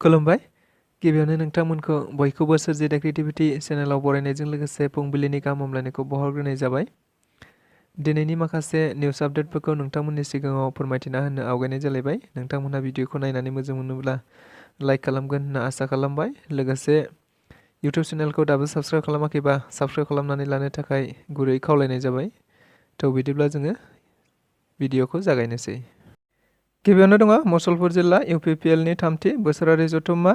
खुलुमबाय। गिबियावनो नोंथांमोनखौ बयखौबो सोरजिदा क्रिएटिभिटी चेनेलाव बरायनायजों लोगोसे फुंबिलिनि गाहाम हामलायनायखौ बावहरग्रोनाय जाबाय। दिनैनि माखासे निउस आपडेटफोरखौ नोंथांमोननि सिगाङाव फोरमायथिना होनो आवगायनाय जालायबाय। नोंथांमोनहा भिडिअखौ नायनानै मोजां मोनोब्ला लाइक खालामगोन होनना आसा खालामबाय। लोगोसे इउटिउब चेनेलखौ दाबो साबस्क्राइब खालामाखैबा साबस्क्राइब खालामनानै लानो थाखाय गुरै खावलायनाय जाबाय। थ' बिदिब्ला जोङो भिडिअखौ जागायनोसै। गिबियावनो दङ मुसलपुर जिल्ला UPPLनि थामथि बोसोरारि जथुम्मा।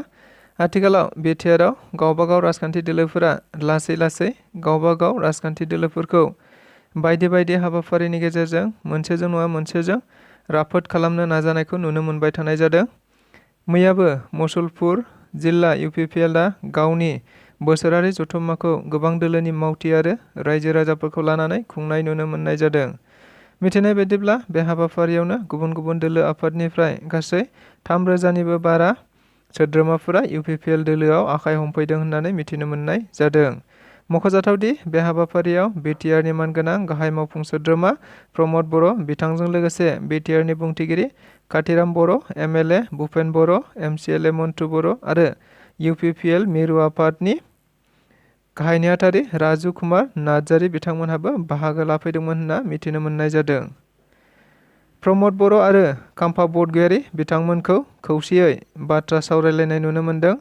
आथिखालाव बिटिआरआव गावबागाव राजखान्थि दोलोफोरा लासै गावबागाव राजखान्थि दोलोफोरखौ बायदि बायदि हाबाफारिनि गेजेरजों मोनसेजों नङा मोनसेजों राफोद खालामनो नाजानायखौ नुनो मोनबाय थानाय जादों। मैयाबो मुसलपुर जिल्ला UPPLआ गावनि बोसोरारि जथुम्माखौ गोबां दोलोनि मावथि आरो रायजो राजाफोरखौ लानानै खुंनाय नुनो मोननाय जादों। मिथिनाय बायदिब्ला बे हाबाफारियावनो गुबुन गुबुन दोलो आफादनिफ्राय गासै 3,000निबो बारा सोद्रोमाफोरा UPPL दोलोआव आखाइ हमफैदों होननानै मिथिनो मोननाय जादों। मख'जाथावदि बे हाबाफारियाव बिटिआरनि मानगोनां गाहाय मावफुं सोद्रोमा प्रमद बर' बिथांजों लोगोसे बिटिआरनि बुंथिगिरि काथिराम बर', MLA भुपेन बर', MCLA मन्टु बर' आरो UPPL मिरु आफादनि गाहाय नेहाथारि राजु कुमार नार्जारी बिथांमोनहाबो बाहागो लाफैदोंमोन होनना मिथिनो मोननाय जादों। प्रमद बर' आरो खाम्फा बरगयारी बिथांमोनखौ खौसेयै बाथ्रा सावरायलायनाय नुनो मोन्दों।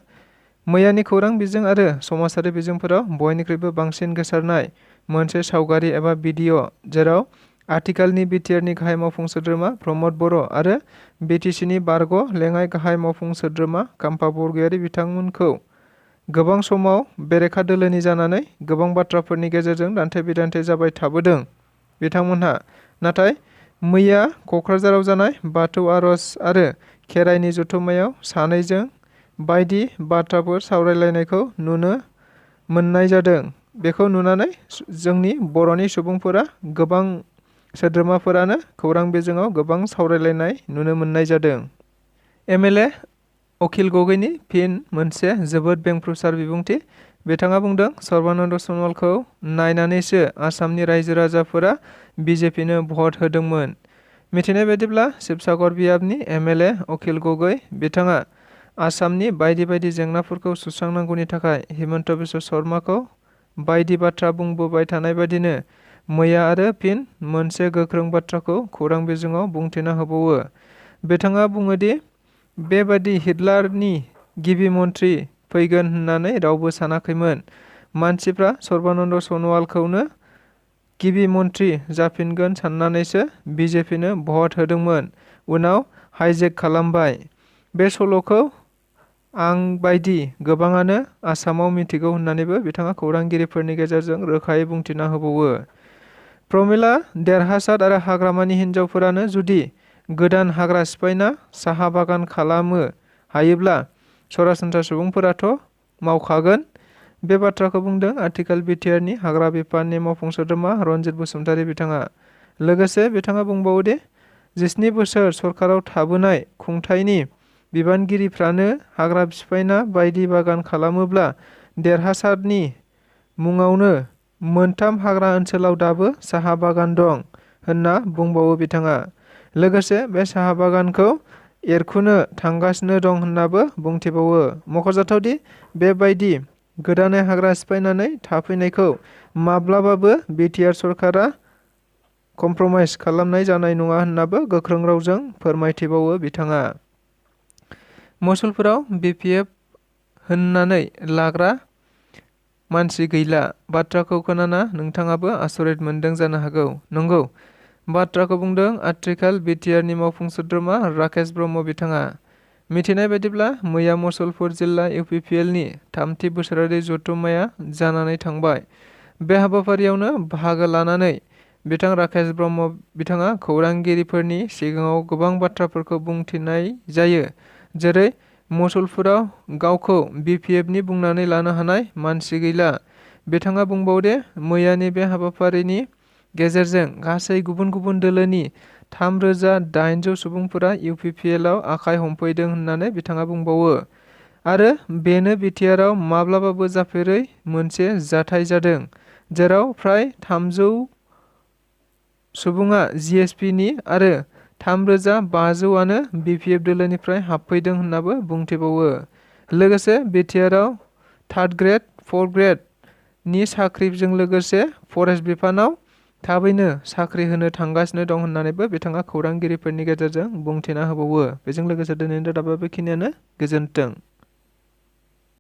मैयानि खौरां बिजों आरो समाजारि बिजोंफोराव बयनिख्रुइबो बांसिन गोसारनाय मोनसे सावगारि एबा भिडिअ' जेराव आथिखालनि बिटिआरनि गाहाय मावफुं सोद्रोमा प्रमद बर' आरो बिटिसिनि बारग' लेङाइ गाहाय मावफुं सोद्रोमा खाम्फा बरगयारी बिथांमोनखौ गोबां समाव बेरेखा दोलोनि जानानै गोबां बाथ्राफोरनि गेजेरजों दान्थे बिदान्थे जाबाय थाबोदों बिथांमोनहा। नाथाय मैया क'क्राझाराव जानाय बाथौ आर'ज आरो खेराइनि जथुम्मायाव सानैजों बायदि बाथ्राफोर सावरायलायनायखौ नुनो मोननाय जादों। बेखौ नुनानै जोंनि बर'नि सुबुंफोरा गोबां सोद्रोमाफोरानो खौरां बिजोङाव गोबां सावरायलायनाय नुनो मोननाय जादों। MLA अखिल गगैनि फिन मोनसे जोबोद बेंफ्रुसार बिबुंथि। बिथाङा बुंदों सर्बानन्द सन'वालखौ नायनानैसो आसामनि रायजो राजाफोरा BJPनो भट होदोंमोन। मिथिनाय बायदिब्ला शिबसागर बियाबनि MLA अखिल गगै बिथाङा आसामनि बायदि बायदि जेंनाफोरखौ सुस्रांनांगौनि थाखाय हिमन्त बिश्व शर्माखौ बायदि बाथ्रा बुंबोबाय थानाय बायदिनो मैया आरो फिन मोनसे गोख्रों बाथ्राखौ खौरां बिजोङाव बुंथिना होबावो। बिथाङा बुङोदि बेबादि हिटलारनि गिबि मन्थ्रि फैगोन होननानै रावबो सानाखैमोन। मानसिफ्रा सर्बानन्द सन'वालखौनो गिबि मन्थ्रि जाफिनगोन साननानैसो BJPनो भट होदोंमोन, उनाव हाइजेक खालामबाय। बे सल'खौ आं बायदि गोबाङानो आसामाव मिथिगौ होननानैबो बिथाङा खौरांगिरिफोरनि गेजेरजों रोखायै बुंथिना होबावो। प्रमिला देरहासात आरो हाग्रामानि हिन्जावफोरानो जुदि गोदान हाग्रा सिफायना साहा बागान खालामो हायोब्ला सरासनस्रा सुबुंफोराथ' मावखागोन। बे बाथ्राखौ बुंदों आथिखाल बिटिआरनि हाग्रा बिफाननि मावफुं सोद्रोमा रनजित बसुमतारी बिथाङा। लोगोसे बिथाङा बुंबावोदि 17 बोसोर सरकाराव थाबोनाय खुंथायनि बिबानगिरिफ्रानो हाग्रा सिफायना बायदि बागान खालामोब्ला देरहासातनि मुङावनो मोनथाम हाग्रा ओनसोलाव दाबो साहा बागान दं होनना बुंबावो बिथाङा। लोगोसे बे साहा बागानखौ एरखुनो थांगासिनो दं होननाबो बुंथिबावो। मख'जाथावदि बेबायदि गोदानै हाग्रा सिफायनानै थाफैनायखौ माब्लाबाबो बिटिआर सरकारा कमप्रमाइज खालामनाय जानाय नङा होननाबो गोख्रों रावजों फोरमायथिबावो बिथाङा। मुसलपुराव BPF होननानै लाग्रा मानसि गैला बाथ्राखौ खोनाना नोंथाङाबो आसरित मोनदों जानो हागौ। नंगौ, बाथ्राखौ बुंदों आथिखाल बिटिआरनि मावफुं सोद्रोमा राकेश ब्रह्म बिथाङा। मिथिनाय बायदिब्ला मैया मुसलपुर जिल्ला UPPLनि थामथि बोसोरारि जथुम्माया जानानै थांबाय। बे हाबाफारियावनो बाहागो लानानै बिथां राकेश ब्रह्म बिथाङा खौरांगिरिफोरनि सिगाङाव गोबां बाथ्राफोरखौ बुंथिनाय जायो। जेरै मुसलपुराव गावखौ BPFनि बुंनानै लानो हानाय मानसि गैला। बिथाङा बुंबावदे मैयानि बे हाबाफारिनि गेजेरजों गासै गुबुन गुबुन दोलोनि 3,800 सुबुंफोरा UPPLआव आखाइ हमफैदों होननानै बिथाङा बुंबावो। आरो बेनो बिटिआरआव माब्लाबाबो जाफेरै मोनसे जाथाय जादों, जेराव फ्राय 300 सुबुङा GSPनि आरो 3,500आनो BPF दोलोनिफ्राय हाबफैदों होननाबो बुंथिबावो। लोगोसे बिटिआरआव 3rd ग्रेड 4th ग्रेडनि साख्रिजों लोगोसे फरेस्ट बिफानाव थाबैनो साख्रि होनो थांगासिनो दं होननानैबो बिथाङा खौरांगिरिफोरनि गेजेरजों बुंथिना होबावो। बेजों लोगोसे दिनैनि रादाबा बेखिनियानो। गोजोन्थों।